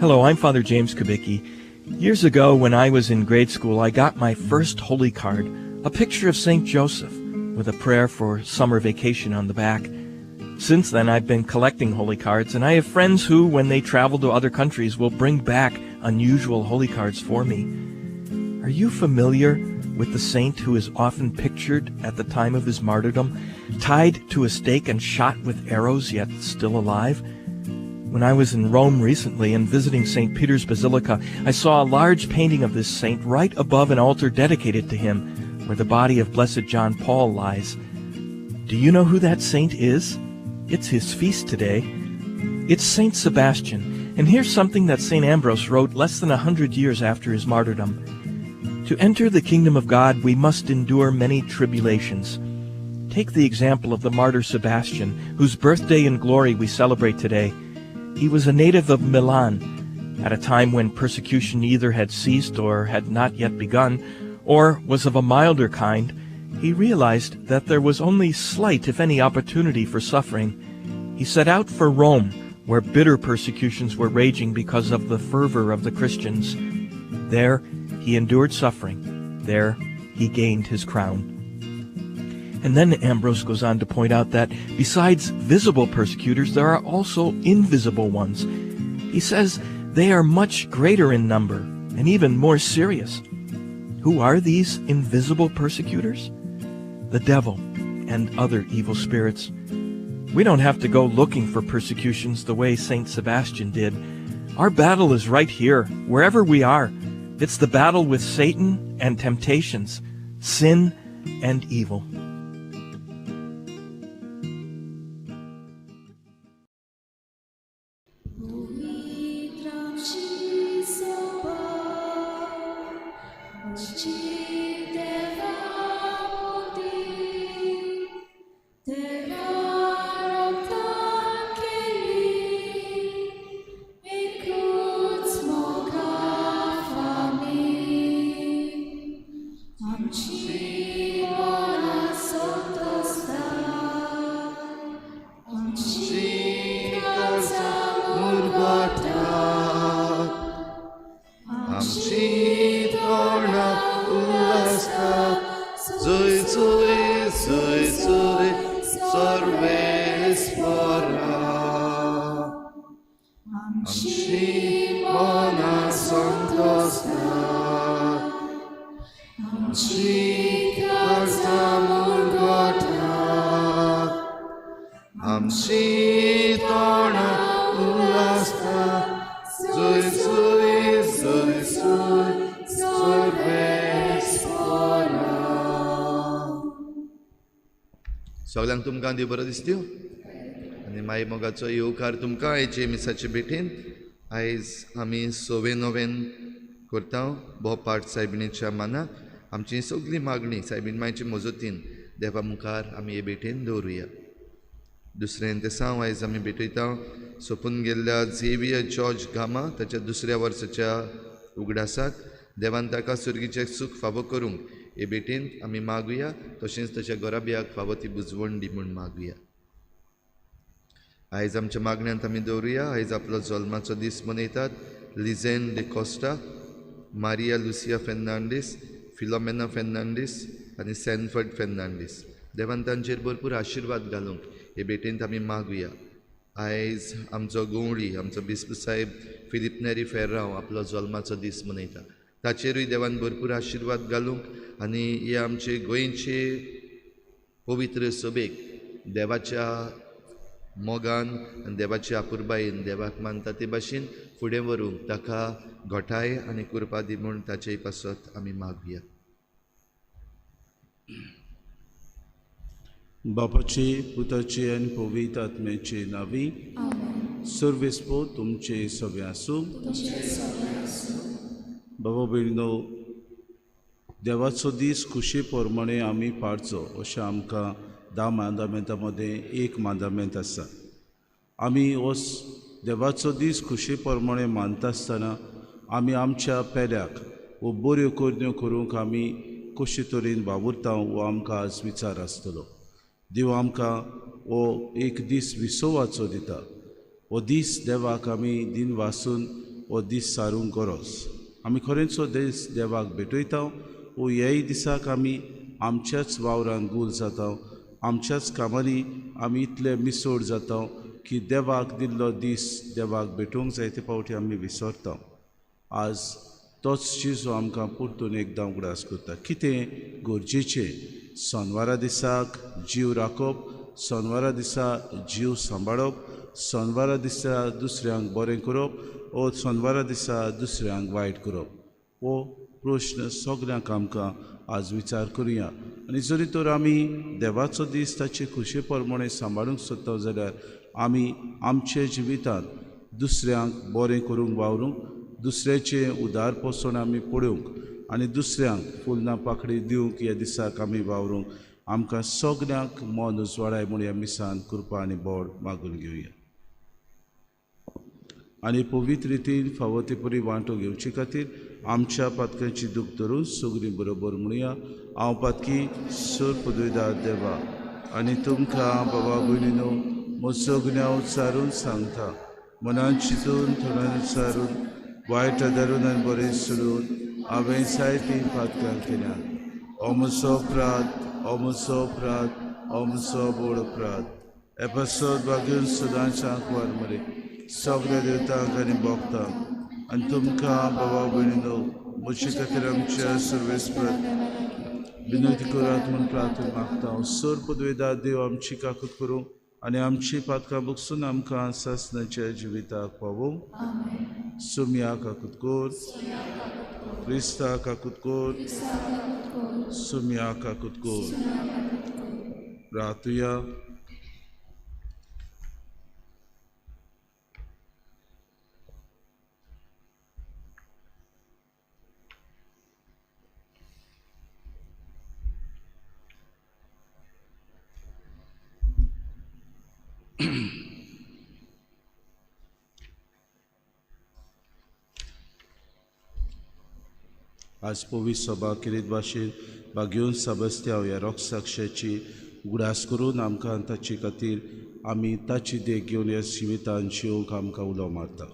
Hello, I'm Father James Kubicki. Years ago, when I was in grade school, I got my first holy card, a picture of St. Joseph with a prayer for summer vacation on the back. Since then, I've been collecting holy cards, and I have friends who, when they travel to other countries, will bring back unusual holy cards for me. Are you familiar with the saint who is often pictured at the time of his martyrdom, tied to a stake and shot with arrows, yet still alive? When I was in Rome recently and visiting St. Peter's Basilica, I saw a large painting of this saint right above an altar dedicated to him, where the body of Blessed John Paul lies. Do you know who that saint is? It's his feast today. It's Saint Sebastian, and here's something that St. Ambrose wrote less than 100 years after his martyrdom. To enter the kingdom of God, we must endure many tribulations. Take the example of the martyr Sebastian, whose birthday and glory we celebrate today. He was a native of Milan, at a time when persecution either had ceased or had not yet begun, or was of a milder kind. He realized that there was only slight, if any, opportunity for suffering. He set out for Rome, where bitter persecutions were raging because of the fervor of the Christians. There he endured suffering. There he gained his crown. And then Ambrose goes on to point out that besides visible persecutors, there are also invisible ones. He says they are much greater in number and even more serious. Who are these invisible persecutors? The devil and other evil spirits. We don't have to go looking for persecutions the way St. Sebastian did. Our battle is right here, wherever we are. It's the battle with Satan and temptations, sin and evil. सगळ्यांक तुमकां देव बरो दिसत्यो आनी माई मोगाचो येवकार तुमकां आयचे मिसाचे भेटेन. आयज आमी सवे नोवेन करता भोपाट सायबिणीच्या मानाक. आमची सगळी मागणी सायबीण मायचे मजतीन देवा मुखार आमी हे भेटेन दवरुया. दुसरें तेसांव आयज आमी भेटयता सोंपून गेल्ल्या झेवियर जॉर्ज गामा ताच्या दुसऱ्या वर्साच्या उगडासाक. देवान ताका सुर्गीचें सूख फावो करूंक हे भेटेन आमी मागुया, तशेंच ताच्या घराब्याक फावो ती बुजवण दी म्हूण मागुया. आयज आमच्या मागण्यांत आमी दवरुया. आयज आपलो जल्माचो दीस मनयतात लिझेन डिकोस्टा, मारिया लुसिया फेर्नांडीस, फिलोमेना फेर्नांडीस आनी सॅनफर्ड फेर्नांडीस. देवान तांचेर भरपूर आशिर्वाद घालूंक हे भेटेंत आमी मागुया. आयज आमचो गवळी आमचो बिस्प साहेब फिलीप नेरी फेर्रांव आपलो जल्माचो दीस मनयता, ताचेरूय देवान भरपूर आशिर्वाद घालूंक आनी हे आमचे गोंयचे पवित्र सभेक देवाच्या मोगान आनी देवाच्या आपुरबायेन देवाक मानता ते भाशेन फुडें व्हरूंक ताका घटाय आनी कृपा दी म्हूण ताचे पासत आमी मागुया. बापाचे पुताचे आनी पवित्र आत्म्याचे नांवी सर्वेस्पो तुमचे सगळे आसूं. बाबा भयणीनो, देवाचो दीस खुशी प्रमाणे आमी पाळचो अशें आमकां 10 मांदामेंता मदें एक मांदामेंत आसा. आमी हो देवाचो दीस खुशी प्रमाणे मानता आसतना आमी आमच्या पेल्याक वो बऱ्यो करण्यो करूंक आमी कशे तरेन वावुरता हो आमकां आज विचार आसतलो. देव आमकां हो एक दीस विसवाचो दिता. हो दीस देवाक आमी दिन वासून हो दीस सारूंक गरज. आमी खरेंच हो दीस देवाक भेटयता वो ह्याय दिसाक आमी आमच्याच वावरान गूल जाता, आमच्याच कामांनी आमी इतले मिसोड जाता की देवाक दिल्लो दीस देवाक भेटोवंक जायते फावटी आमी विसरता. आज तोच जेजू आमकां परतून एकदां उगडास करता. कितें गरजेचें सोनवारा दिसाक जीव राखप, सोनवारा दिसा जीव सांबाळप, सोनवारा दिसा दुसऱ्यांक बरें करप ओ सोनवारा दिसा दुसऱ्यांक वायट करप, हो प्रश्न सगल्यांक आमकां आज विचार करुया. आनी जरी तर आमी देवाचो दीस ताचे खुशे प्रमाणे सांबाळूंक सोदता जाल्यार आमी आमच्या जिवितांत दुसऱ्यांक बरें करूंक वावरूंक, दुसऱ्याचें उदार पोसण आमी पळोवंक आनी दुसऱ्यांक फुलना पाकडी दिवंक ह्या दिसाक आमी वावरूंक आमकां सगल्यांक मन उजवाडाय म्हूण ह्या मिसान कृपा आनी बोड मागून घेवया. आनी पवित्र रितीन फावो ते परी वांटो घेवचे खातीर आमच्या पातकांची दूख धरून सगळीं बरोबर म्हणुया. हांव पातकी सोर पदवीदार देवा आनी तुमकां बाबा भयणीनो म्हजो गुन्यांव उच्चारून सांगता, मनान चिंतून थोड्यान उच्चारून वायट धरून आनी बरें सोडून हांवें जायतीं पातकां केल्यात. हो म्हजो अपराध, हो म्हजो अपराध, हो म्हजो व्हड अपराध. हे पासत बागेवन सदांच आंकवार मरे सगळ्या देवतांक आनी भोगतांक आनी तुमकां बाबा भयणीनो म्हजे खातीर आमच्या सर्वेस्पर विनंती करात म्हूण प्रार्थना मागता. सर पदवेदार देव आमची काकूत करूं आनी आमची पातकां बगसून आमकां सासणाच्या जिविताक पावोवं. सुमया काकूत कोर, क्रिस्ता काकूत कोर, सुमया काकूत कोर. रातुया. आज पवित्र सभा केरीत भाशेन बागेवन सेबास्त्यांव ह्या रोगसाक्षाची उगडास करून आमकां ताचे खातीर आमी ताची देख घेवन ह्या जिवितान जिवंक आमकां उलो मारता.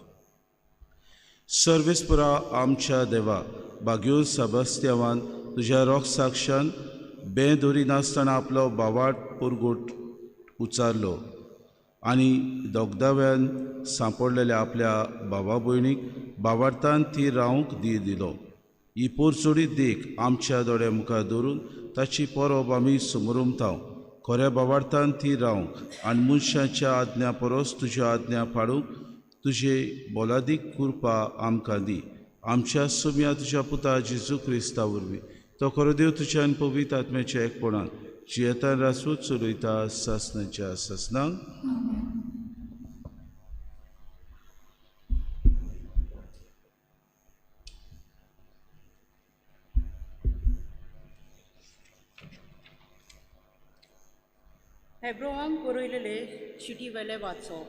सर्वेस्परा आमच्या देवा, बागेवन सेबास्त्यांवान तुज्या रोगसाक्षान बें दवरिनासतना आपलो बावाट पुरगोट उचारलो आनी दोगदाव्यान सांपडलेल्या आपल्या भावा भयणीक बावार्थान ती रावंक दी दिलो. ही पोरचोडी देख आमच्या दोळ्या मुखार दवरून ताची परब आमी समरुमता. खऱ्या बावार्थान ती रावंक आनी मनशाच्या आज्ञा परस तुज्या आज्ञा पाडूंक तुजे बोलादीक कृपा आमकां दी. आमच्या सुम्या तुज्या पुता जेजू क्रिस्ता वरवीं तो खरो देव तुज्या आनी पवित्र आत्म्याच्या एकपणान जियेतान रासूच चलयता सासणाच्या सासणांक. हेब्रोवांक बरयलेले चिटी वेले वाचप.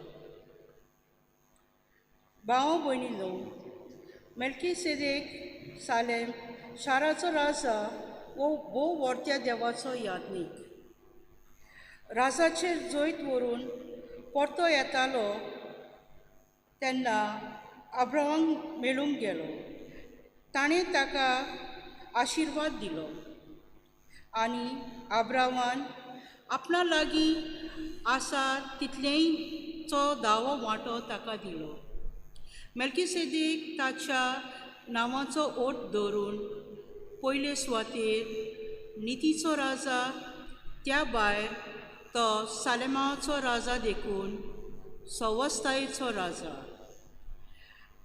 भाव भयणीनो, मेल्कीसेदेक सालेम शाराचो राजा वो भोव व्हडत्या देवाचो याज्ञीक राजाचेर जैत व्हरून परतो येतालो तेन्ना अब्राहमाक मेळूंक गेलो. ताणें ताका आशिर्वाद दिलो आनी अब्राहमान आपणा लागीं आसा तितलेंयचो दावो वांटो ताका दिलो. मेल्कीसेदेक ताच्या नांवाचो ओट धरून पयले सुवातेर नितीचो राजा, त्या भायर तो सालेमाचो राजा देखून सवस्तायेचो राजा.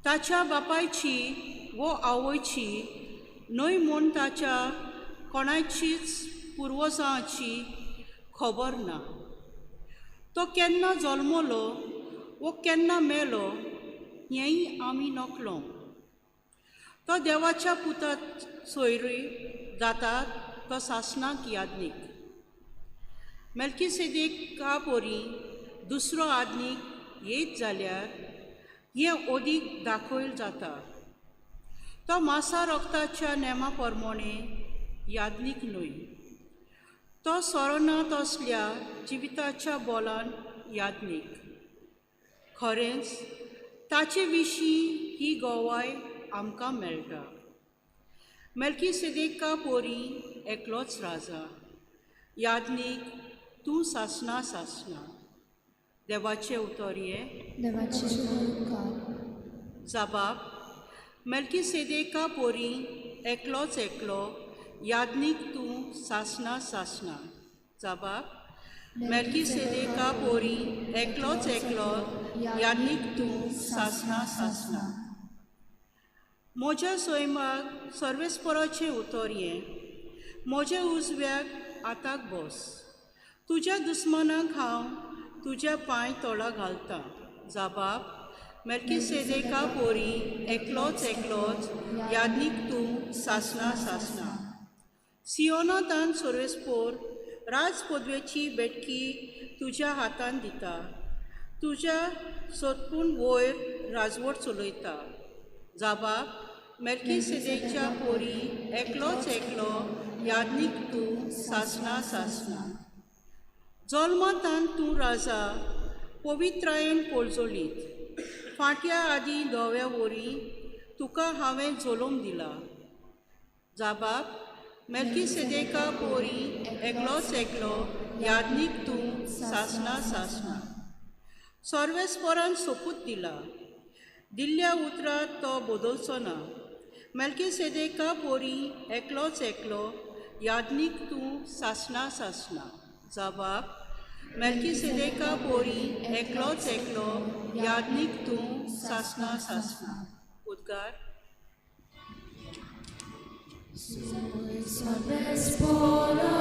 ताच्या बापायची वो आवयची न्हय म्हूण ताच्या कोणाचीच पुर्वजांची खबर ना. तो केन्ना जल्मलो वो केन्ना मेलो हेंय आमी नकलो. तो देवाच्या पुतात सोयरी जाता तो सासणाक याज्ञीक. मेल्कीसेदेका परी दुसरो आज्ञीक येत जाल्यार हें ओदीक दाखयल जाता. तो मासा रक्ताच्या नेमा प्रमाणे याज्ञीक न्हय, तो सोरोना तसल्या जिविताच्या बोलान याज्ञीक. खरेंच ताचे विशीं ही गवाय आमकां मेळटा. मेल्कीसेदेका पोरी एकलोच राजा, याज्ञीक तूं सासना सासना. देवाचें उतर हें. देवाचे उपकार. जाबाब, मेल्कीसेदेका पोरी एकलोच एकलो याज्ञीक तूं सासना सासना. जाबाब, मेल्कीसेदेका पोरी एकलोच एकलो याज्ञीक तूं सासना सासना. म्हज्या सैमाक सर्वेस्पराचें उतर हें. म्हज्या उजव्याक आताक बस, तुज्या दुस्मानाक हांव तुज्या पांय तोळा घालतां. जाबाब, मेल्कीसेदेका पोरी एकलोच एकलोच याज्ञीक तूं सासना सासना. सियोनातान सर्वेस्पोर राज पदवेची बेटकी तुज्या हातान दिता, तुज्या सोदपूण वयर राजवट चलयता. जाबाब, मेल्कीसेदेकच्या पोरी एकलोच एकलो याज्ञीक तूं सासना सासना. जल्मातान तूं राजा पवित्रायेन पोळजोलीत, फांट्या आदीं धव्या वरी तुका हांवें जलोम दिला. जाबाब, मेल्कीसेदेका पोरी एकलोच एकलो याज्ञीक तूं सासना सासना. सर्वेस्परान सोपूत दिला, दिल्ल्या उतरांत तो बदलचो ना. मेल्कीसेदेका पोरी एकलोच एकलो याज्ञीक तूं सासना सासना. जाबाब, मेल्कीसेदेका पोरी एकलोच एकलो याज्ञीक तूं सासना सासना. उद्गार. Soi salvespora,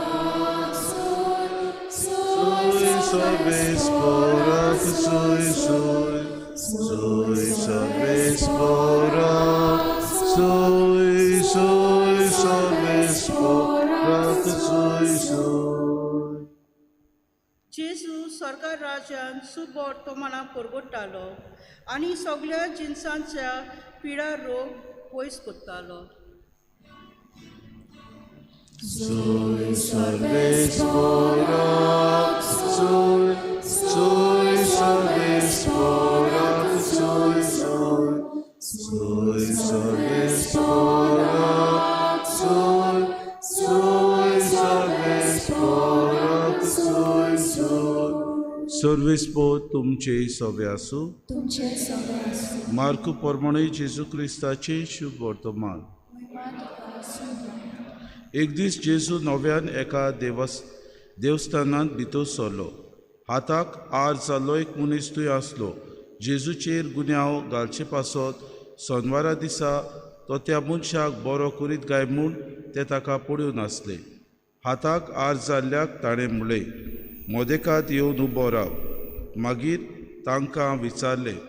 soi soi, soi salvespora, soi soi salvespora, soi soi. जेजू सरकार राज्यान सुबोर्तमाना परगट्टालो आनी सगळ्या जिनसांच्या पिडा रोग पयस करतालो. Soi salvespora, soi soi salvespora, soi soi, soi salvespora, soi soi salvespora, soi soi. सर्वेस्पोर तुमचे सवे आसूं. तुमचे सवे आसूं. मार्कू प्रमाणे जेजू क्रिस्ताचें शुभ वर्तमान. महिमा तुका आसूं देवा. एक दीस जेजू नव्यान एका देवस्थानांत भितर सरलो. हाताक आर जाल्लो एक मनीस थंय आसलो. जेजूचेर गुन्यांव घालचे पासत सोनवारा दिसा तो त्या मनशाक बरो करीत काय म्हूण ते ताका पळोवन आसले. हाताक आर जाल्ल्याक ताणें म्हणलें, मोदेकात येवन उबो राव. मागीर तांकां विचारलें,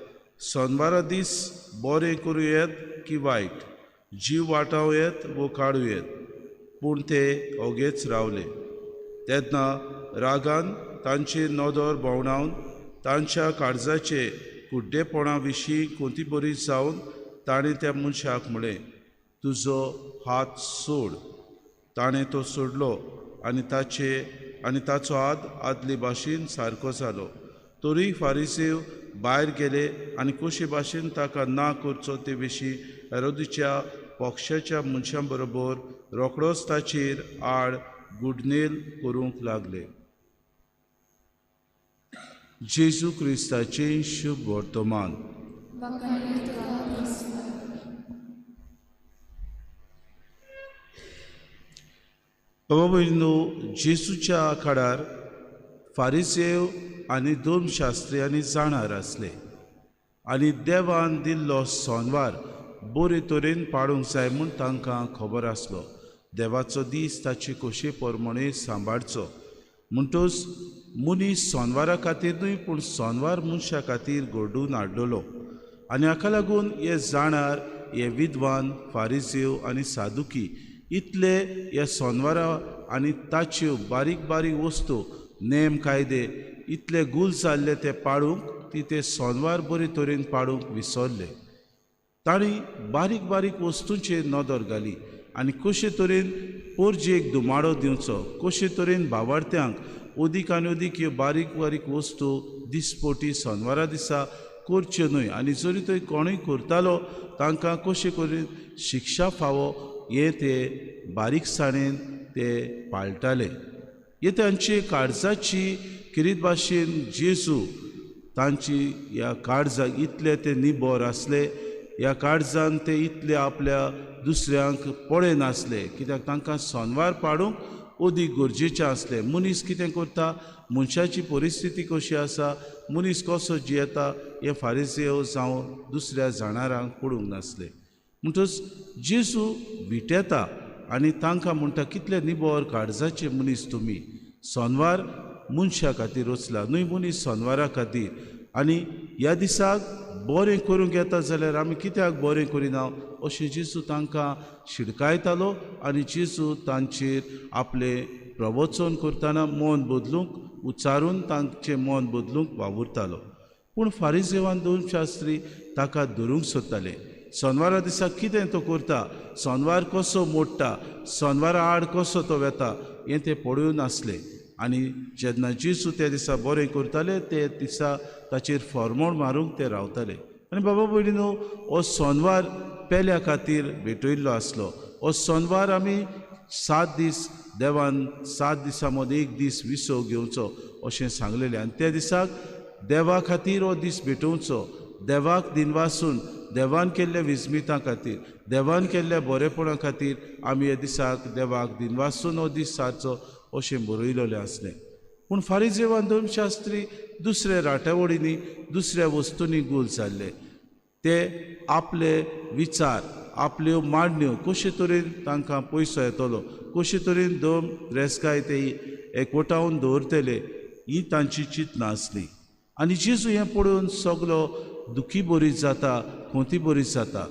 सोनवारा दीस बरें करूं येत की वायट, जीव वाटावं येत वो काडूं येत? पूण ते ओगेच रावले. तेन्ना रागान तांची नदर भोंवडावन तांच्या काळजाचे कुड्डेपणा विशीं कोंती बरी जावन ताणें त्या मनशाक म्हळें, तुजो हात सोड. ताणें तो सोडलो आनी ताचो हात आदले भाशेन सारको जालो. तरी फारिसेव भायर गेले आनी कशे भाशेन ताका ना करचो ते विशीं हेरोदीच्या पक्षाच्या मनशां बरोबर रोखडोच ताचेर आड गुडनेल करूंक लागले. जेजू क्रिस्ताचें शुभ वर्तमान. बाबा भयणीनो, जेजूच्या आखाडार फारिसेव आनी धर्मशास्त्री आनी जाणार आसले आनी देवान दिल्लो सोनवार बरे तरेन पाळूंक जाय म्हूण तांकां खबर आसलो. देवाचो दीस ताचे कशे प्रमाणे सांबाळचो म्हणटच मनीस सोनवारा खातीर न्हय पूण सोनवार मनशा खातीर घडोवन हाडलेलो. आनी हाका लागून हे जाणार, हे विद्वान फारिसेव आनी सादुकी इतले ह्या सोनवारा आनी ताच्यो बारीक बारीक वस्तू, नेम कायदे इतले गुल जाल्ले ते पाळूंक ती ते सोनवार बरे तरेन पाळूंक विसरले. तांणी बारीक बारीक वस्तूंचेर नदर घाली आनी कशे तरेन पोरजेक दुमाडो दिवचो, कशे तरेन भावार्थ्यांक अदीक आनी अदीक ह्यो बारीक बारीक वस्तू दिसपोटी सोनवारा दिसा करच्यो न्हय आनी जरी थंय कोणूय करतालो तांकां कशें करून शिक्षा फावो हें ते बारीकसाणेन ते पाळटाले. हे तांची काळजाची किरीत भाशेन जेजू तांची ह्या काळजाक इतले ते निबर आसले, ह्या काळजान ते इतले आपल्या दुसऱ्यांक पळयनासले, कित्याक तांकां सोनवार पाडूंक अदीक गरजेचें आसलें. मनीस कितें करता, मनशाची परिस्थिती कशी आसा, मनीस कसो जियेता हें फारिजेव जावं दुसऱ्या जाणारांक पडूंक नासलें. म्हणटच जेजू विटेता आनी तांकां म्हणटा कितले निबर काळजाचे मनीस तुमी, सोनवार मनशा खातीर रचला न्हय मनीस सोनवारा खातीर, आनी ह्या दिसाक बरें करूंक येता जाल्यार आमी कित्याक बरें करिना अशें जेजू तांकां शिडकायतालो. आनी जेजू तांचेर आपलें प्रवचन करतना मन बदलूंक उच्चारून तांचें मन बदलूंक वावुरतालो. पूण फारिजेवान दोन शास्त्री ताका धरूंक सोदताले. सोनवारा दिसा कितें तो करता, सोनवार कसो मोडटा, सोनवारा आड कसो तो वेता हें ते पळोवन आसले. आनी जेन्ना जेजू त्या दिसा बरें करताले ते दिसा ताचेर फॉर्मोण मारूंक ते रावताले. आनी बाबा भयणीनो, हो सोनवार पेल्या खातीर भेटयल्लो आसलो. हो सोनवार आमी 7 दीस देवान 7 दिसां मदीं एक दीस विसव घेवचो अशें सांगलेलें आनी त्या दिसाक देवा खातीर हो दीस भेटोवचो, देवाक दिनवासून देवान केल्ल्या विस्मितां खातीर, देवान केल्ल्या बरेपणा खातीर आमी ह्या दिसाक देवाक दिनवासून हो दीस सारचो अशें बरयलेलें आसलें. पूण फारिजेवान धर्मशास्त्री दुसऱ्या राटावळींनी दुसऱ्या वस्तूंनी गोल जाल्ले. ते आपले विचार आपल्यो मांडण्यो कशे तरेन तांकां पयसो येतलो, कशे तरेन दोन रेस्काय ते एकवटावन दवरतले ही तांची चिंतना आसली. आनी जेजू हें पळोवन सगलो दुखी बरी जाता, खोंती बरी जाता.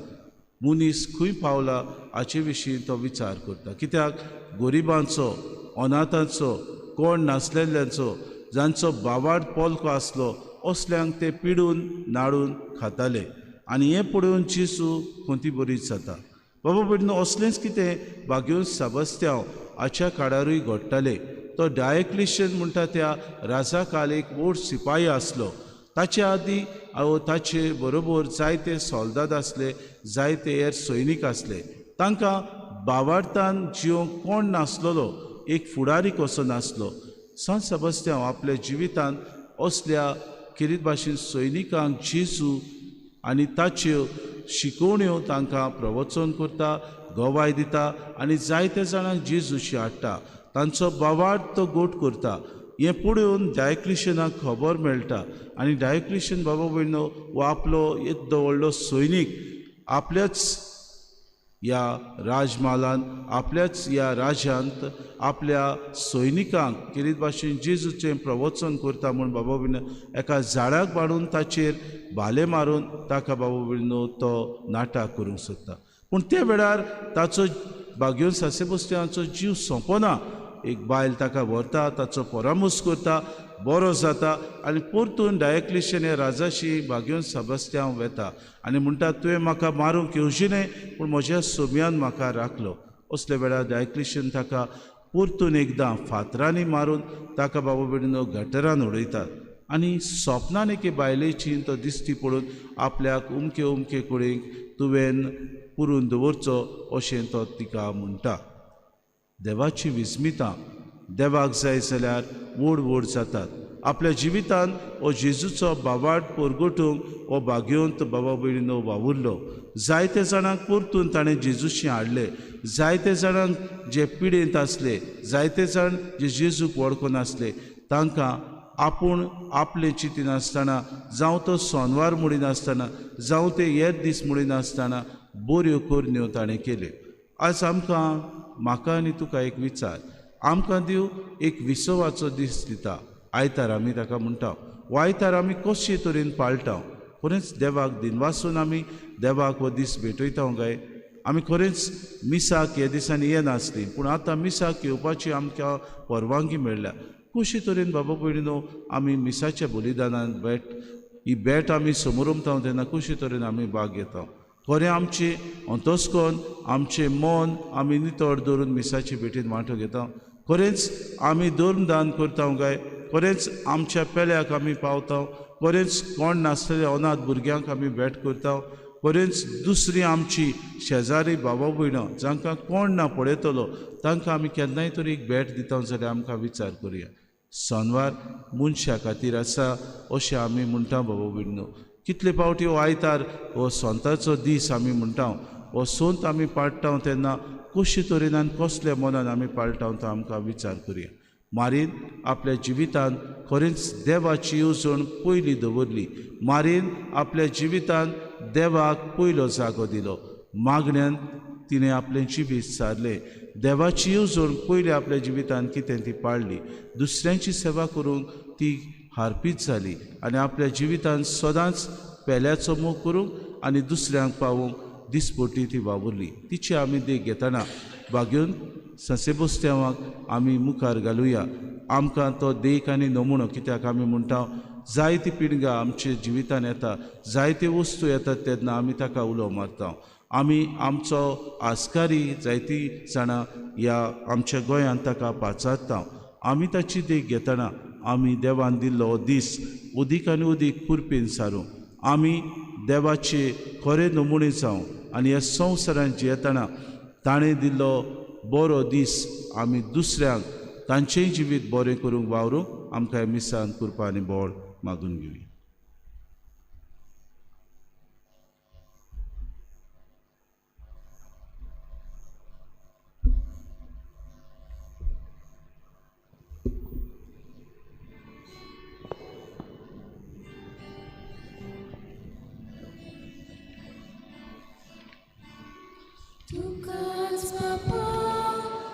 मनीस खंय पावला हाचे विशीं तो विचार करता, कित्याक गरिबांचो, अनाथांचो, कोण नासलेल्यांचो, जांचो बावाड पोलको आसलो असल्यांक ते पिडून नाडून खाताले. आनी हें पळोवन जेजू खोंती बरीच जाता. बाबा भयणीनो, असलेंच कितें बागेवन सेबास्त्यांव हाच्या काळारूय घडटालें. तो डायक्लिशन म्हणटा त्या राजा काल एक व्हड सिपाही आसलो. ताचे आदीं ताचे बरोबर जायते सोल्दाद आसले, जायते हेर सैनीक आसले. तांकां बावार्थान जिवंक कोण नासलेलो, एक फुडारी कसो नासलो. सांत सेबास्त्यांव आपल्या जिवितांत असल्या किरीत भाशेन सैनिकांक जेजू आनी ताच्यो शिकोवण्यो तांकां प्रवचन करता, गवाय दिता आनी जायते जाणांक जेजूशी हाडटा, तांचो बावार्थ तो गोट करता. हें पळोवन डायक्लिशनाक खबर मेळटा आनी डायक्लिशन बाबा भयणो हो आपलो येद्दो व्हडलो सैनीक आपल्याच ह्या राजमालान, आपल्याच ह्या राज्यांत आपल्या सैनिकांक किरीत भाशेन जेजूचें प्रवचन करता म्हूण बाबा भयणो एका झाडाक बांदून ताचेर भाले मारून ताका बाबा भयणो तो नाटक करूंक सोदता. पूण त्या वेळार ताचो बागेवन सासेबस्त्यांचो जीव सोंपना. एक बायल ताका व्हरता, ताचो परामर्श करता, बरो जाता आनी परतून डायक्लिशन ह्या राजाशी बागेवन सेबास्त्यांव वेता आनी म्हणटा, तुवें म्हाका मारूंक येवजिलें पूण म्हज्या सोम्यान म्हाका राखलो. असल्या वेळार डायक्लिशन ताका परतून एकदां फातरांनी मारून ताका बाबा भयणीनो गटरान उडयतात. आनी सोपनान एके बायलेची तो दिश्टी पडून आपल्याक उमके उमके कुडीक तुवें पुरून दवरचो अशें तो तिका म्हणटा. देवाची विस्मितां देवाक जाय जाल्यार व्हड व्हड जातात. आपल्या जिवितांत हो जेजूचो बावाट परगटूंक हो बागेवंत बाबा भयणीनो वावुरलो. जायते जाणांक परतून ताणें जेजूशी हाडले, जायते जाणांक जे पिडेंत आसले, जायते जाण जे जेजूक वळखनासले तांकां आपूण आपलें चिंतिनासतना, जावं तो सोनवार म्हणिनासतना, जावं ते हेर दीस म्हणिनासतना बऱ्यो करण्यो ताणें केल्यो. आज आमकां, म्हाका आनी तुका एक विचार, आमकां दिव एक विसवाचो दीस दिता. आयतार आमी ताका म्हणटा. हो आयतार आमी कशे तरेन पाळटा? खरेंच देवाक दिनवासून आमी देवाक हो दीस भेटयता काय? आमी खरेंच मिसाक ह्या दिसांनी येनासली, पूण आतां मिसाक येवपाची आमकां परवानगी मेळ्ळ्या. कशे तरेन बाबा भयणीनो आमी मिसाच्या बलिदानान भेट, ही भेट आमी समोरमता तेन्ना कशे तरेन आमी भाग घेता? खरें आमचें अंतस्कन, आमचें मन आमी नितळ दवरून मिसाचे भेटीन वांटो घेता? खरेंच आमी धर्मदान करता काय? खरेंच आमच्या पेल्याक आमी पावता? बरेंच कोण नासलेले अनाथ भुरग्यांक आमी भेट करता, बरेंच दुसरी आमची शेजारी बाबा भयणां जांकां कोण ना पळयतलो तांकां आमी केन्नाय तरी एक भेट दिता जाल्यार आमकां विचार करुया. सनवार मनशा खातीर आसा अशें आमी म्हणटा बाबा भयणो. कितले फावटी हो आयतार हो संताचो दीस आमी म्हणटा, हो संत आमी पाळटा तेन्ना कशे तरेन आनी कसल्या मनान आमी पाळटा तो आमकां विचार करुया. मारीन आपल्या जिवितांत खरेंच देवाची येवजण पयली दवरली. मारीन आपल्या जिवितांत देवाक पयलो जागो दिलो. मागण्यान तिणें आपलें जिवीत सारलें. देवाची येवजण पयली आपल्या जिवितांत कितें ती पाळ्ळी. दुसऱ्यांची सेवा करूंक ती हारपीत जाली आनी आपल्या जिवितांत सदांच पेल्याचो मोग करूंक आनी दुसऱ्यांक पावोवंक दिसपटी ती वावुरली. तिची आमी देख घेतना बागेवन संसेबोस्त्यांवाक आमी मुखार घालुया. आमकां तो देख आनी नमुनो, कित्याक आमी म्हणटा जायती पिणगां आमच्या जिवितान येता, जायत्यो वस्तू येतात तेन्ना आमी ताका उलो मारता. आमी आमचो आस्कारी जायती जाणां ह्या आमच्या गोंयांत ताका पाचारता. आमी ताची देख घेतना आमी देवान दिल्लो दीस उदीक आनी उदीक कुरपीन सारूं. आमी देवाचे खरे नमुणे जावं आनी ह्या संवसारांत जियेतना ताणें दिल्लो बरो दीस आमी दुसऱ्यांक तांचेंय जिवीत बरें करूंक वावरूंक आमकां ह्या मिसान कृपा आनी बळ मागून घेवया. तुकाच बापा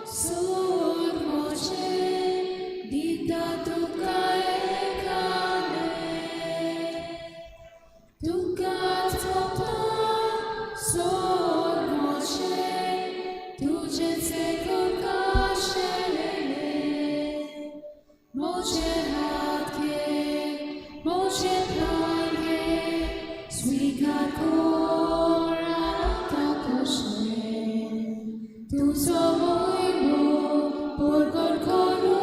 सोर मोजे दिता तुका एकाने. तुकाच बापा सोर मोजे तुजेच काशेले. मोजे हात घे मोजे प्राण घे स्वीकार कर आतां कशें. तुजो मोयमो परगट करूं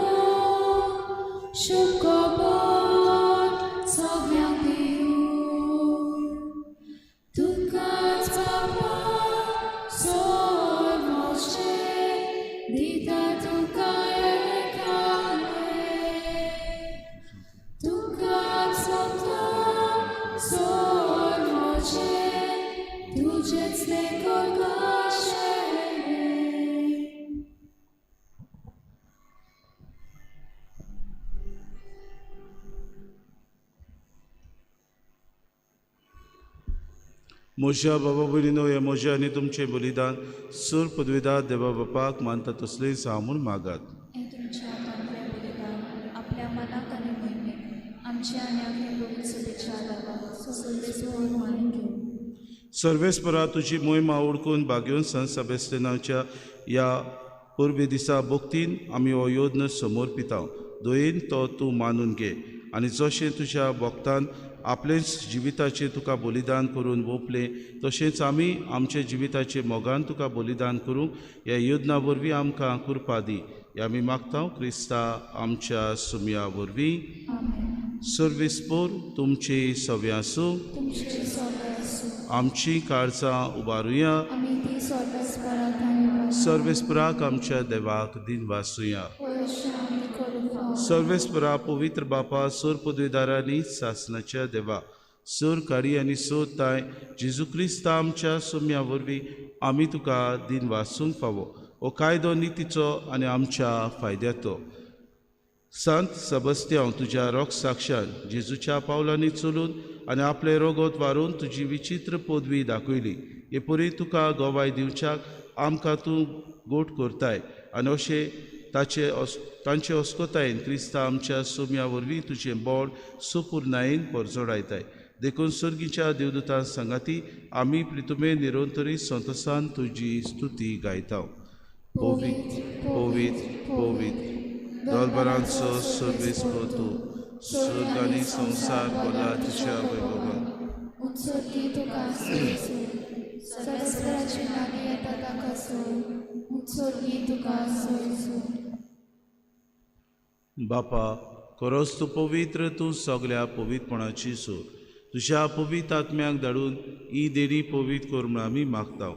शुभ खबर सगळ्यांक दिवं. तुकाच बापा सोर मोजे दिता तुका एकाने. तुकाच बापा सोर मोजे तुजेच लेकर काशेले. म्हज्या बाबा भयणीनो, हें म्हजें आनी तुमचें बलिदान सूर पदवीदार देवा बापाक मानता तसलें जावं म्हूण मागात. हें तुमच्या हातांतलें बलिदान आपल्या मनाक आनी मोहिमेक आमच्या आनी आपल्या पवित्र शुभेच्छा देवा सर्वेस्पर मानून घेवं. सर्वेस्परा तुजी मोहिमा ओळखून बागेवन संत सेबेस्तिनाच्या ह्या परबे दिसा भक्तीन आमी हो योद्न समर्पिता. दयेन तो तूं मानून घे आनी जशें तुज्या भक्तान आपलेंच जिविताचें तुका बलिदान करून ओंपलें तशेंच आमी आमच्या जिविताचें मोगान तुका बलिदान करूंक ह्या योजना वरवीं आमकां कृपा दी. ह्या आमी मागता क्रिस्ता आमच्या सुमया वरवीं. सर्वेस्पर तुमचे सवे आसूं. तुमचे सवे आसूं. आमची काळजां उबारुया. आमी ती सर्वेस्पराक आनी सर्वेस्पराक आमच्या देवाक दिन वासुया. सर्वेस्परा पवित्र बापा सोर पदवीदारांनी सासनाच्या देवा सोर काडी आनी सोर ताय जेजू क्रिस्ता आमच्या सोम्या वरवीं आमी तुका दिन वासूंक फावो. हो कायदो नितीचो आनी आमच्या फायद्याचो. संत सबस्त्यांव तुज्या रोग साक्षान जेजूच्या पावलांनी चलून आनी आपलें रोगोत वारून तुजी विचित्र पदवी दाखयली. हे परी तुका गवाय दिवच्याक आमकां तूं गोट करताय आनी अशें ताचे तांचे अस्कोतायेन क्रिस्ता आमच्या सोम्या वरवीं तुजें बोड सुपुर्णायेन परजोडायताय. देखून सर्गीच्या देवदूतां सांगाती आमी प्रितुमे निरंतरी संतोसान तुजी स्तुती गायता. पवित्र पवित्र पवित्र दलबरांचो सर्वेस्पर तूं, स्वर्ग आनी संवसार भरला तुज्या वैभवान. उत्सर्गी तुका सर्वेस्पराचे नांवे येता ताका सोय. उत्सर्गी तुका सोय. बापा खरोच तूं पवित्र, तूं सगल्या पवित्रपणाची सोद. तुज्या पवित्र आत्म्याक धाडून ही देणी पवित्र कर म्हूण आमी मागता.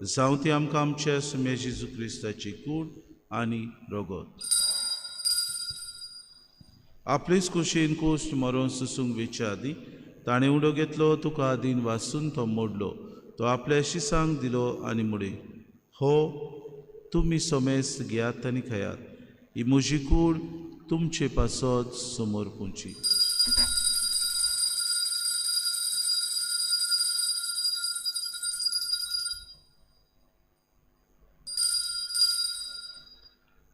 जावं ती आमकां आमच्या सुम्या जेजू क्रिस्ताची कूड आनी रगत. आपलेच कुशीन कोश्ट मरोन सुसूंक वेच्या आदीं ताणें उडो घेतलो, तुका दिन वासून तो मोडलो, तो आपल्या शिसांक दिलो आनी म्हणलें, हो तुमी समेस्त घेयात आनी खायात, ही म्हजी कूड तुमचे पासत समोर पुंची.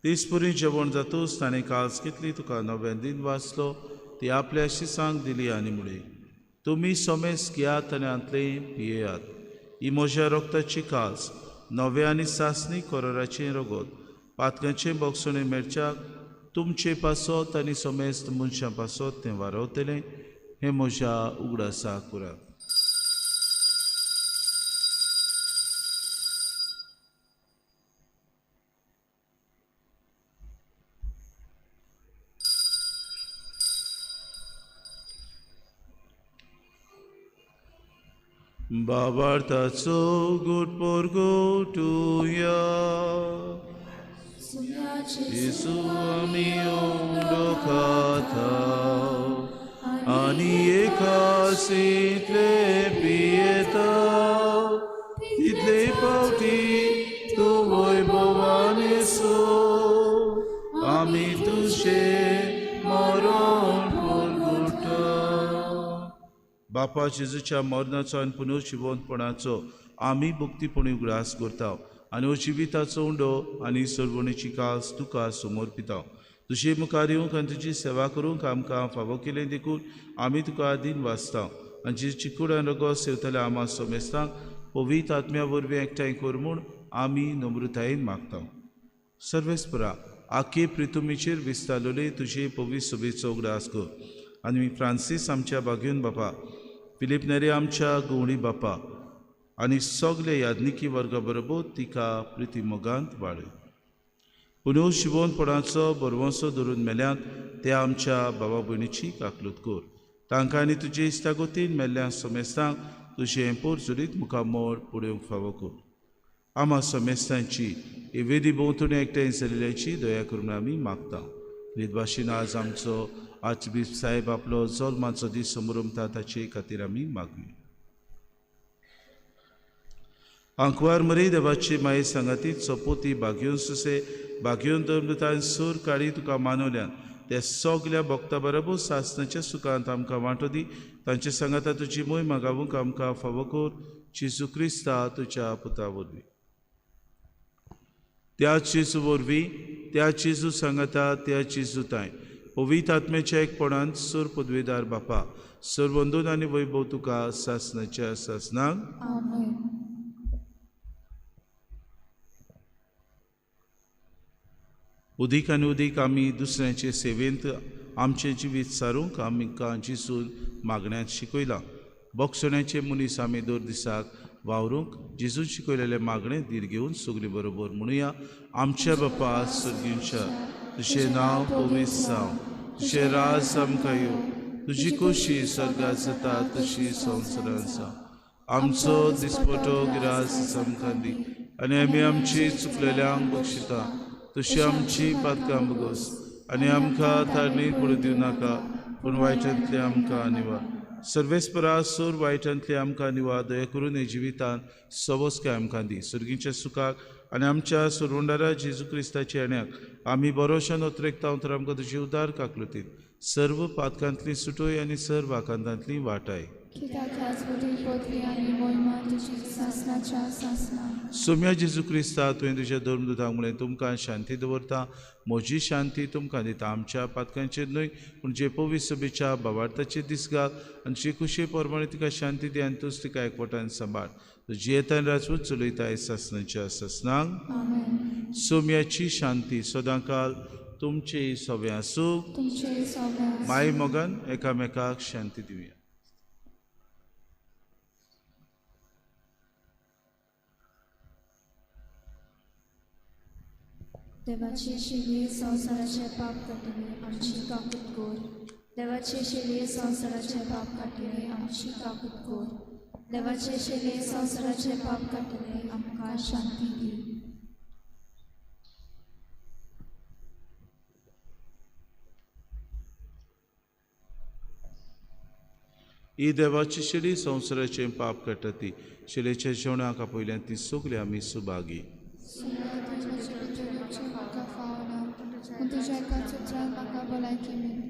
तेचपरी जेवण जातूच ताणें काल्स घेतली, तुका नव्यान दिन वाचलो, ती आपल्या शिसांक दिली आनी म्हणलें, तुमी समेस्त घेयात आनी हांतलें पियेयात, ही म्हज्या रगताची काल्स, नव्या आनी सासणी कोराराचें रगत, पातकांचें बोगसणें मेळच्याक तुमचे पासत आनी समेस्त मनशां पासत तें वारवतलें. हें म्हज्या उगडासाक करात. बाबार्थाचो गुट पोरगोटुया जेजू आमी उंडो खाता आनी एकासींतले पियेता, तितले फावटी तूं वैभवान येसो आमी तुजें मरण पोरगोटा. बापा जेजूच्या मरणाचो आनी पुनर्जिवंतपणाचो आमी भक्तीपणी उगडास करता आनी हो जिविताचो उंडो आनी सरवणेची कास तुका समर्पिता. तुजे मुखार येवंक आनी तुजी सेवा करूंक आमकां फावो केलें देखून आमी तुका दिन वाचता आनी जेजूची कूड आनी रगत सेवतल्या आमा समेस्तांक पवित्र आत्म्या वरवीं एकठांय कर म्हूण आमी नम्रतायेन मागता. सर्वेस्परा आखे प्रितुमीचेर विस्तारलेले तुजे पवित्र सभेचो उगडास कर आनी फ्रांसीस आमच्या बागेवन बापा, फिलीप नेरी आमच्या गवणी बापा आनी सगळे याज्ञिकी वर्गा बरोबर तिका प्रिती मोगांत वाडय. पुनव शिवोनपणाचो बरवंसो धरून मेल्यांत ते आमच्या बाबा भयणीची काकलूत कर. तांकां आनी तुजे इश्टागतीन मेल्ल्या समेस्तांक तुजें पोरजुरीत मुखामळ पळोवंक फावो कर. आमा समेस्तांची ही वेदी भोंवतणी एकठांय जाल्ल्याची दया करून आमी मागता. भाशेन आज आमचो आर्चबिशप साहेब आपलो जल्माचो दीस समरमता ताचे खातीर आमी मागली. आंकवार मरे देवाची माये सांगाती सोपोती बागयोन सुसे बागयोन धर्मतान सूर काळी तुका मानवल्यान त्या सगल्या भक्ता बरोबर सासनाच्या सुखांत आमकां वांटो दी. तांचे सांगाता तुजी मोय मागावूंक आमकां फावो कर जेजू क्रिस्ता तुज्या पुता वरवीं. त्या जेजू वरवीं, त्या जेजू सांगाता, त्या जेजू ताय पवित्र आत्म्याच्या एकपणान सूर पदवेदार बापा सर्वंदून आनी वैभव तुका सासनाच्या सासनाक. उदीक आनी उदीक आमी दुसऱ्यांचे सेवेंत आमचें जिवीत सारूंक आमकां जेजून मागण्यांत शिकयलां. बोगसण्याचे मनीस आमी दर दिसाक वावरूंक जेजून शिकयलेलें मागणें धीर घेवन सगळीं बरोबर म्हणुया. आमच्या बापा सर्गींच्या, तुजें नांव पवित्र जावं, तुजें राज आमकां येवं, तुजी खोशी स्वर्गांत जाता तशी संवसारांत जावं. आमचो दिसपटो गिरास आमकां दी आनी आमी आमची चुकलेल्यांक बक्षिता तशी आमची पातकां बगोस आनी आमकां तारणीक पडूं दिवं नाका, पूण वायटांतले आमकां निवार. सर्वेस्परा सूर वायटांतले आमकां निवार. दया करून हे जिवितांत सवस्काय आमकां दी. सर्गीच्या सुखाक आनी आमच्या सुरवंडारा जेजू क्रिस्ताच्या येण्याक आमी बरोशान ओतरेकता तर आमकां तुजी उदार काकलुतीन सर्व पातकांतली सुटोय आनी सर्व आकांतांतली वाटाय. सोम्या जेजू क्रिस्ता, तुवें तुज्या धर्मदूतांक म्हणलें, तुमकां शांती दवरता, म्हजी शांती तुमकां दिता. आमच्या पातकांचेर न्हय पूण जे पवित्र सभेच्या भावार्थाचेर दीस घाल आनी जे खुशे प्रमाणे तिका शांती दी आनी तूच तिका एकवटान सांबाळ. जियेतान राजपूत चलयताय सासनाच्या सासनाक. सोम्याची शांती सदांकाल तुमचे सगळें आसूं. माय मोगान एकामेकाक शांती दिवया. देवाचे शिले संवसाराचे पाप काटिले आमची काकूत कोर. देवाचे शिले संवसाराचे पाप काटिले आमची काकूत कोर. देवाचे शिले संवसाराचे पाप काटिले आमकां शांती दी. ही देवाची शेली संवसाराचें पाप काडटा ती शेलेच्या जेवणाक आपयल्यान ती सगळी आमी सुभागी. म्हाका फावना पूण तुज्या एकाच उतरान म्हाका भलायकी मेळ्ळी.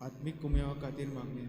आत्मीक कुमेवा खातीर मागणें.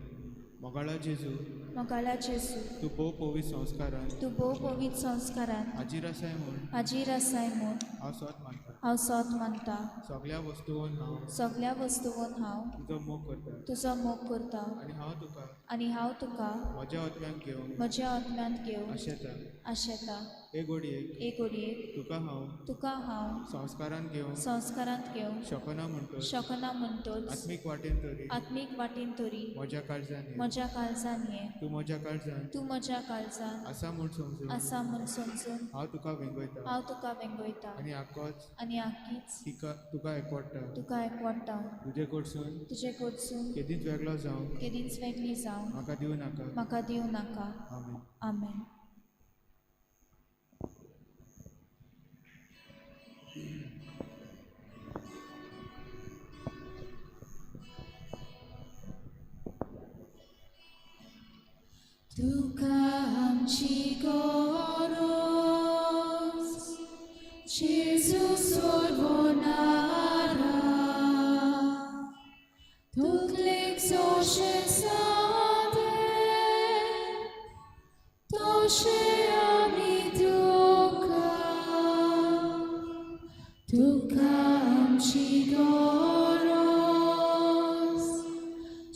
मोगाळा जेजू, मोगाळा जेजू, तूं भोव पवित्र संस्कारान, तूं भोव पवित्र संस्कारान हाजीर आसाय म्हूण, हाजीर आसाय म्हूण हांव सोत मानता, हांव सोत मानता. सगळ्या वस्तूंन हांव, सगळ्या वस्तूंन हांव तुजो मोग करता, तुजो मोग करता. आनी हांव तुका, आनी हांव तुका म्हज्या आत्म्यांत घेवन, म्हज्या आत्म्यांत घेवन आशेता, आशेता. एक घडयेक, एक घडयेक तुका हांव, तुका हांव संस्कारांत घेवन, संस्कारांत घेवन शकना म्हणटोच, शकना म्हणटोच आत्मीक वाटेन तरी, आत्मीक वाटेन तरी म्हज्या काळजान ये, म्हज्या काळजान ये. तूं म्हज्या काळजान, तूं म्हज्या काळजान आसा म्हूण समजून, आसा म्हूण समजून हांव तुका वेंगयता, हांव तुका वेंगयता. आनी आकोच, आनी आकीच तुका एकवडटा, तुका एकवडटा. तुजे कडसून, तुजे कडसून केदींच वेगळो जावंक, केदींच वेगळी जावंक म्हाका दिवं नाका, म्हाका दिवं नाका. आमेन. आमेन. तुका आमची गरज जेजू सोडवणारा, तुकलेक जोशें सादें तशें आमी तुका, तुका आमची गरज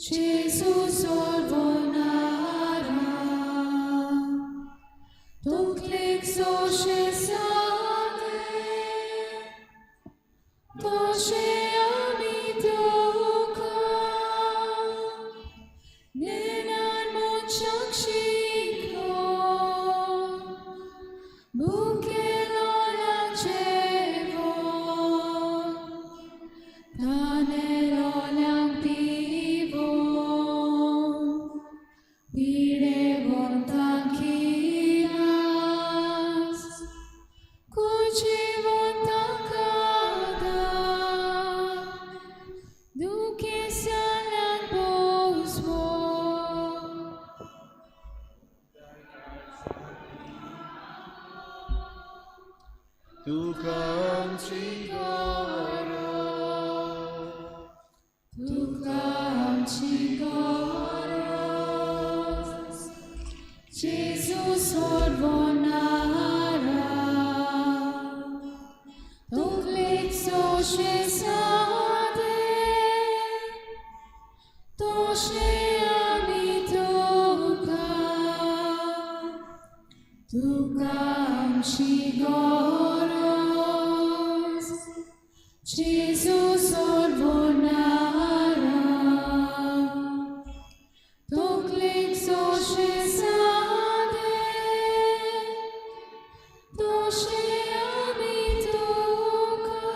जेजू सोडवणारा, तुकलेक जोशें सादें तशें आमी तुका. नेणार मनशाक शिकलो भुकेलोल्यांक जेवण, तानेलोल्यांक पिवोन, पिडेवंतांक खिलास, कुजिवंतांक आदार, दुखेस्तांक पोसवण. तुका आमची गरज, तुका आमची गरज जेजू सोडवणारा, तुकलेक जोशें सादें तशें आमी तुका, तुका आमची गरज जेजू सोडवणारा, तुकलेक जोशें सादें तशें आमी तुका.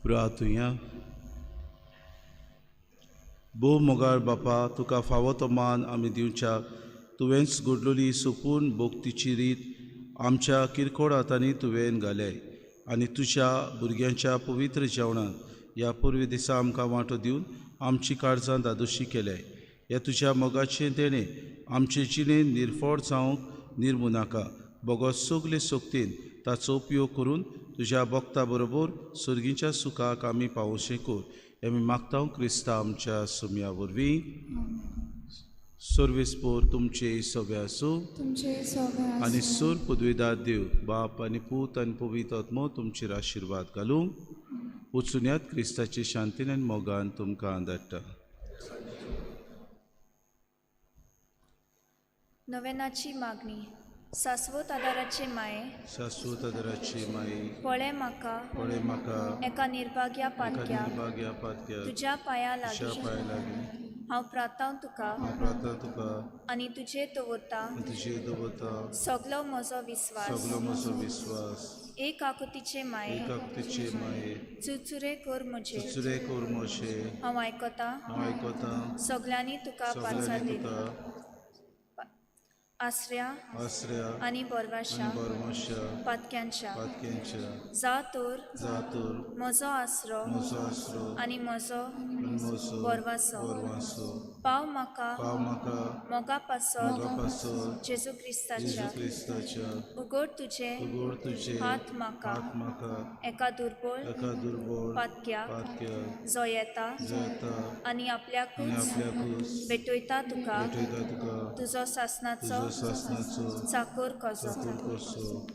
प्रार्थुया. भोव मोगाळ बापा, तुका फावो तो मान आमी दिवच्या तुवेंच घडलोली सोपून भोक्तीची रीत आमच्या किरकोळ हातांनी तुवें घाल्याय आनी तुज्या भुरग्यांच्या पवित्र जेवणांत ह्या पुर्वी दिसा आमकां वांटो दिवन आमची काळजां दादोशी केल्याय. ह्या तुज्या मोगाचें देणें आमचे जिणेंत निर्फळ जावंक निर्मू नाका, बगो सगले शक्तीन ताचो उपयोग करून तुज्या भक्ता बरोबर सर्गीच्या सुखाक आमी पावोवचें कर. हें आमी मागता क्रिस्ता आमच्या सुम्या वरवीं. सर्वेस्पोर तुमचे सगळे आसूं आनी सूर पदवीदार देव बाप आनी पूत आनी पवित्र आत्मो तुमचेर आशिर्वाद घालूं. वचुन्यात क्रिस्ताचे शांतीन आनी मोगान तुमकां धाडटा. नवेनाची मागणी. शाश्वत आदाराचे माये, शाश्वत आदाराचे माये, पळे म्हाका, पळे म्हाका एका निर्भाग्या पातक्या, निर्भाग्या पातक्या, तुज्या पांया लागीं हांव प्रार्थांव तुका, हांव प्रार्थना तुका आनी तुजेर दवरता, तुजेर दवरता सगलो म्हजो विस्वास, सगलो म्हजो विस्वास. एक आकृतीचे माये, एक आकृतीचे माये, चुरचुरे कर म्हजे, चुरचुरे कर म्हजे, हांव आयकता, हांव आयकता सगल्यांनी तुका पाचारलेली आसऱ्या, आसऱ्या आनी बोरवाशा, बोरवाशा पातक्यांच्या, पातक्यांच्या, जा तर, जा तर म्हजो आसरो, म्हजो आसरो आनी म्हजो म्हजो बोरवासो, बोरवासो, पाव म्हाका, पाव म्हाका मोगा पासत, मोगा पासत जेजू क्रिस्ताच्या, जेजू क्रिस्ताच्या, उगड तुजे, उगड तुजे हात म्हाका, हात म्हाका, एका दुर्बळ, एका दुर्बळ पातक्याक, पातक्याक, जो येता, जो येता आनी आनी आपल्याकूच आपल्याकूच भेटयता तुका, भेटयता तुका, तुजो सासनाचो तुजो सासनाचो चाकोर कसो. चाकोर कसो.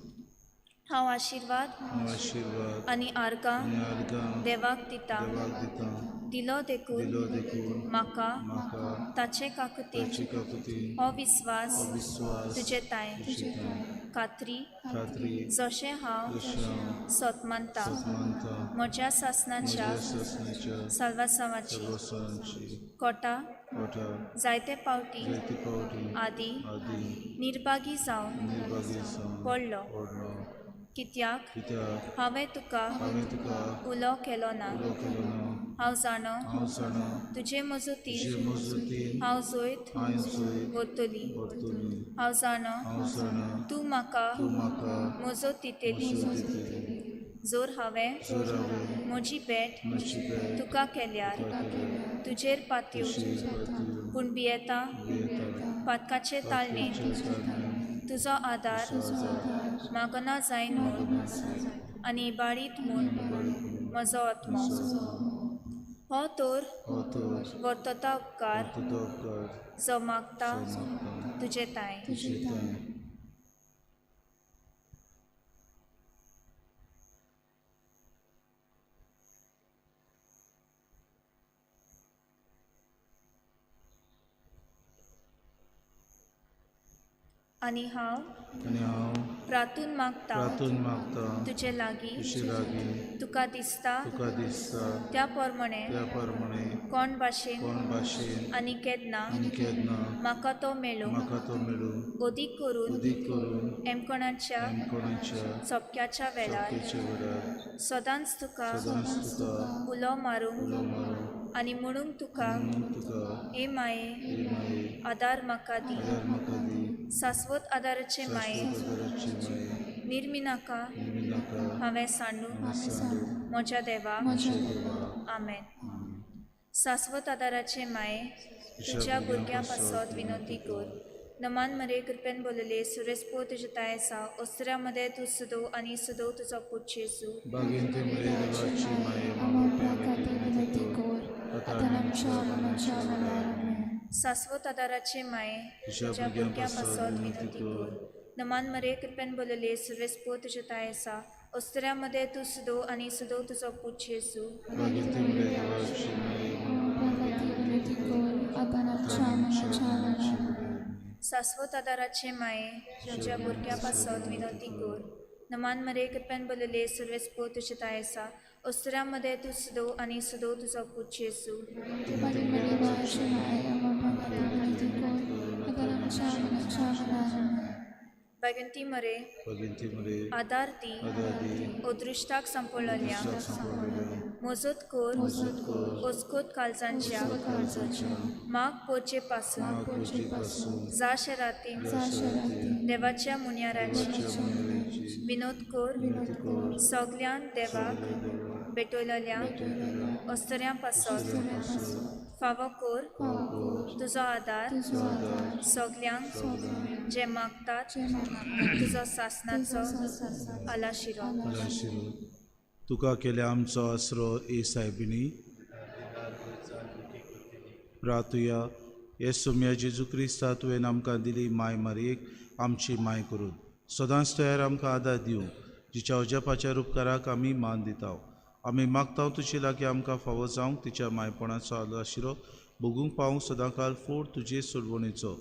हांव आशिर्वाद, हांव आशिर्वाद आनी आर्गां आनी आर्गां देवाक दिता, देवाक दिता, दिलो देखून, दिलो देखून म्हाका, म्हाका ताचे काकुतीन, ताचे काकुतीन हो विस्वास, हो विस्वास तुजे तांय, तुजे तांय, खात्री, खात्री जशें हांव जशें हांव सत मानता, सत मानता, म्हज्या सासनाच्या म्हज्या सासनाच्या साल्वासांवाची साल्वासांवाची कोटा कोटा जायते पावटी जायते पावटी आदी आदी निर्भागी जावन निर्भागी जावन पडलो. पडलो. कित्याक कित्याक हांवें तुका हांवें तुका उलो केलो ना. उलो केलो ना. हांव जाणो हांव जाणा तुजे मजतीन तुजे मजतीन हांव जैत हांव जैत व्हरतली. व्हरतली. हांव जाणो हांव जाणा तूं म्हाका तूं म्हाका मजत दितली. मजत दितली. जर हांवें जर हांवें म्हजी भेट म्हजी भेट तुका केल्यार तुका केल्यार तुजेर पातयो तुजेर पातयो पूण भियेता भियेता पातकाचे ताळणेन पातकाचे ताळणेन तुजो आदार तुजो आदार मागना जायन म्हूण आनी इबाडीत म्हूण म्हजो आत्मो. हो तर हो तर वर्तता उपकार तुजो उपकार जो मागता जो मागता तुजे तांय. तुजे तांय. आनी हांव आनी हांव प्रार्थून मागता प्रार्थून मागता तुजे लागीं तुजे लागीं तुका दिसता तुका दिसता त्या प्रमाणे त्या प्रमाणे कोण भाशेन कोण भाशेन आनी केन्ना आनी केन्ना म्हाका तो मेळूं म्हाका तो मेळूं अदीक करून अदीक करून एमकोणाच्या एमकोणाच्या सोपक्याच्या वेळार सोपक्याच्या वेळार सदांच तुका सदांच तुका उलो मारूंक उलो मारूंक आनी म्हणूंक तुका म्हणून तुका हे माये हे माये आदार म्हाका दी. आदार म्हाका दी. शाश्वत आदाराचे माये शाश्वत आदाराचे माये निर्मिनाका निर्मिनाका हांवें सांडू हांवें सांडू म्हज्या देवा. म्हज्या देवा. आमेन. शाश्वत आदाराचे माये तुज्या भुरग्यां पासत विनंती कर. नमान मरे कृपेन बोलले सुरेस्पो तुजे ताय आसा ओसऱ्या मदें तूं सदो आनी सदो तुजो पूत जेजू. बागेंत मरे देवाची माये आमच्या खातीर विनंती कर आतां आमच्या मरणाच्या वेळार. आमेन. शाश्वत आदाराचे माये तुज्या भुरग्यां पासत विनंती कर. नमान मरे कृपेन बोलले सुरेस्पो तुजे ताय आसा ओसऱ्या मदें तूं सदो आनी सदो तुजो पूत जेजू. बागेंत मरे देवाची माये विनंती कर आतां आमच्या मरणाच्या वेळार. शाश्वत आदाराचे माये तुज्या भुरग्यां पासत विनंती कर. नमान मरे कृपेन बोलले सुरेस्पो तुजे ताय आसा ओसऱ्या मदें तूं सदो आनी सदो तुजो पूत जेजू. भगवंती मरे भगवंती मरे आदार दी आदार दी अदृश्टाक सांपडलेल्या दुश्टाक सांपडलेल्या मोजोत कोर ओस्कोत काळजांच्या माग पोचे पासून जा शरातीन देवाच्या मुन्याराची विनोद कोर सगल्यान देवाक भेटयलेल्या अस्तऱ्यां पासत फावो कोर तुजो आदार सगल्यांक जे मागतात तुजो सासनाचो आलाशिरो. तुका केल्या आमचो आसरो ए सायबिणी. प्रातुया हे सोम्या जेजू क्रिस्ता तुवें आमकां दिली माय मारयेक आमची माय करून सदांच तयार आमकां आदार दिवं जिच्या अजापाच्या उपकाराक आमी मान दिता. आमी मागता तुजे लागीं आमकां फावो जावंक तिच्या मायपणाचो आलाशिरो भोगूंक पावूंक सदांकाल फोड तुजे सोडवणेचो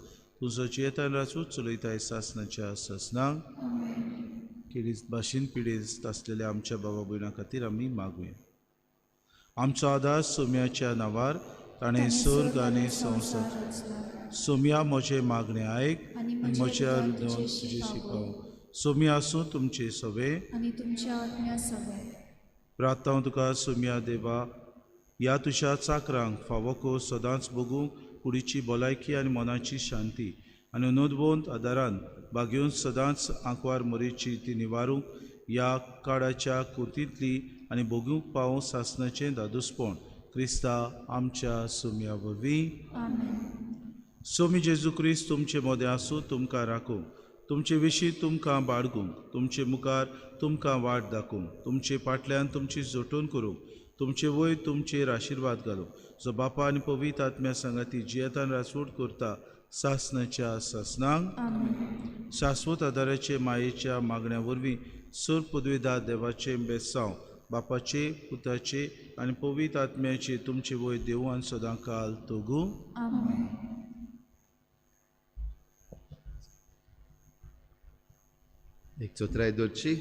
तुजो जियेतान राजू चलयताय सासनाच्या सासनाक. किडीस भाशेन पिडेस्त आसलेल्या आमच्या बाबा भयणा खातीर आमी मागुया. आमचो आदार सोम्याच्या नांवार ताणें स्वर्ग आनी संवसार. सोम्या म्हजें मागणें आयक आनी म्हज्या हृदयान तुजें शिकोव. सोम्या आसूं तुमचे सवे आनी तुमच्या आत्म्या सवे. प्रार्थना तुका सोम्या देवा ह्या तुज्या चाकरांक फावो को सदांच भोगूंक कुडीची भलायकी आनी मनाची शांती आनी नोंदवंत आदारान बागेवन सदांच आंकवार मोरेची ती निवारूंक ह्या काळाच्या कुतींतली आनी भोगूंक पावूं सासनाचें दादूसपण क्रिस्ता आमच्या सोम्या वरवीं. सोमी जेजू क्रिस्त तुमचे मदें आसूं तुमकां राखूंक तुमचे विशीं तुमकां बाळगूंक तुमचे मुखार तुमकां वाट दाखोवंक तुमचे फाटल्यान तुमची जोटून करूंक तुमचे वयर तुमचेर आशिर्वाद घालूंक जो बापा आनी पवित्र आत्म्या सांगाती जियेतान रासवट करता सासनाच्या सासनाक. शाश्वत आदाराचे मायेच्या मागण्या वरवीं सर पदवीदार देवाचे बेसांव बापाचे पुताचे आनी पवित्र आत्म्याचे तुमचे वयर देव आनी सदांकाल तोगू. एक चौथराय दवरची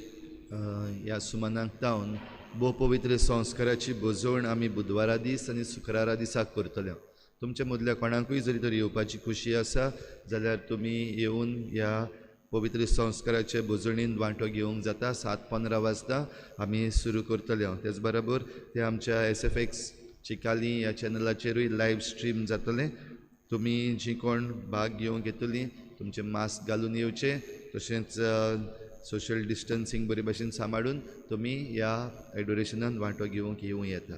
ह्या सुमनाक तावन भोव पवित्र संस्काराची भोजवण आमी बुधवारा दीस आनी शुक्रारा दिसाक करतले. तुमच्या मदल्या कोणाकूय जरी तर येवपाची खुशी आसा जाल्यार तुमी येवन ह्या पवित्र संस्काराचे भोजणीन वांटो घेवंक जाता. 7:15 वाजता आमी सुरू करतले. तेच बरोबर ते आमच्या SFX Chicalim ह्या चॅनलाचेरूय लायव्ह स्ट्रीम जातलें. तुमी जी कोण भाग घेवंक येतली तुमचें मास्क घालून येवचें तशेंच सोशल डिस्टन्सींग बरे भाशेन सांबाळून तुमी ह्या एडोरेशनान वांटो घेवंक येवं येता.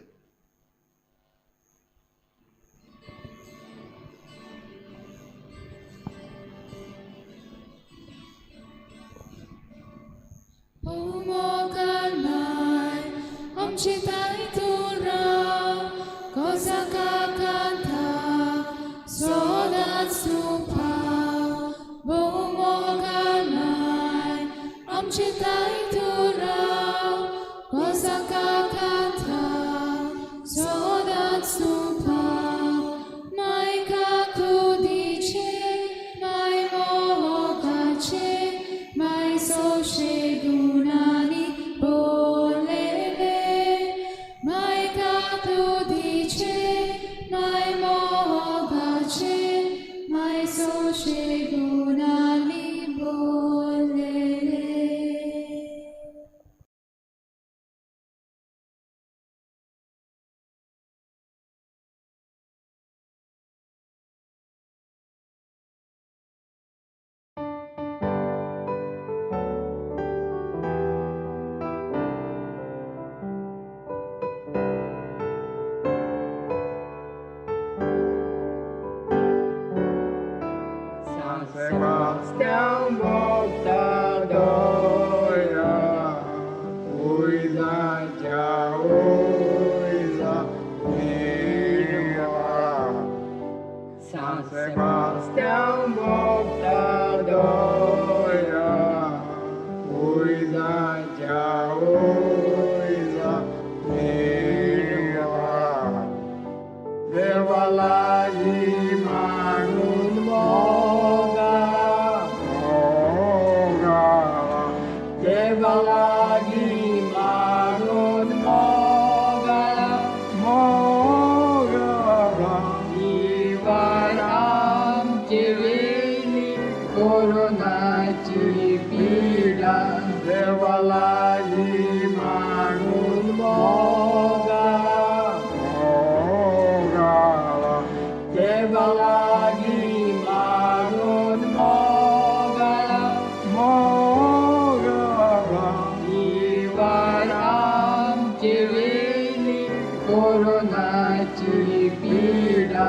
पिडा.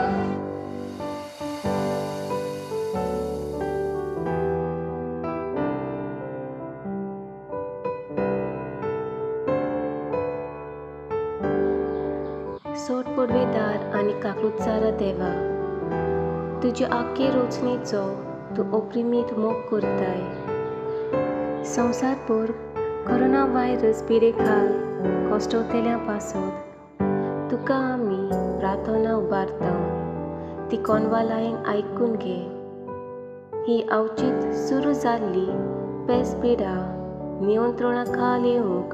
सोट पुडवेदार आनी काकलुतचारा देवा, तुजे आख्खे रोचणेचो तूं ओप्रिमीत मोग करताय. संवसारभर कोरोना व्हायरस पिडेखाल कश्टवतेल्या पासत तुका आमी प्रार्थना उबारता, ती कोनवालायन आयकून घे. ही अवचीत सुरू जाल्ली पेस पिडा नियंत्रणा खाल येवंक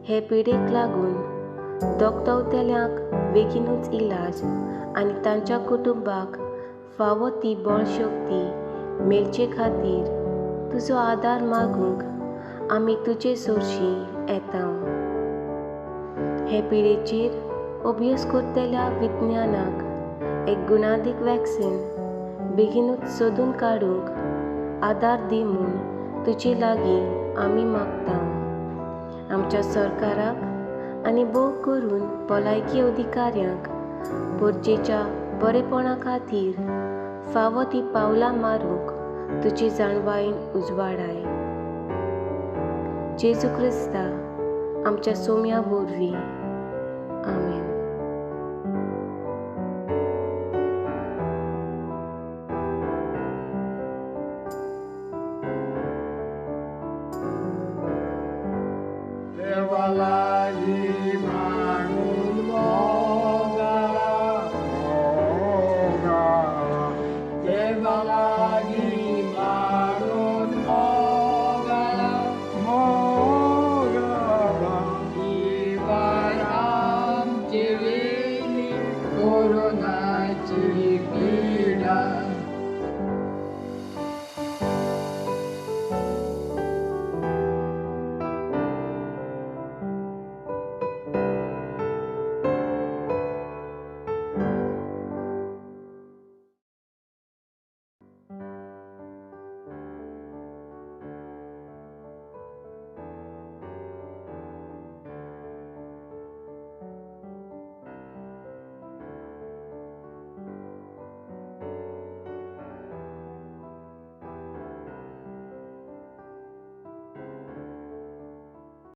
हे पिडेक लागून दोगतवतेल्यांक बेगीनूच इलाज आनी तांच्या कुटुंबाक फावो ती बळशक्ती मेळचे खातीर तुजो आदार मागूंक आमी तुजे सोरशी येता. हे पिडेचेर अभ्यास करतल्या विज्ञानाक एक गुणादीक वॅक्सिन बेगीनूच सोदून काडूंक आदार दी म्हूण तुजे लागीं आमी मागता. आमच्या सरकाराक आनी भोव करून भलायकी अधिकाऱ्यांक परजेच्या बरेपणा खातीर फावो ती पावलां मारूंक तुजी जाणवायेन उजवाडाय. जेजू क्रिस्ता आमच्या सोम्या वरवीं, आमेन. देवा लागीं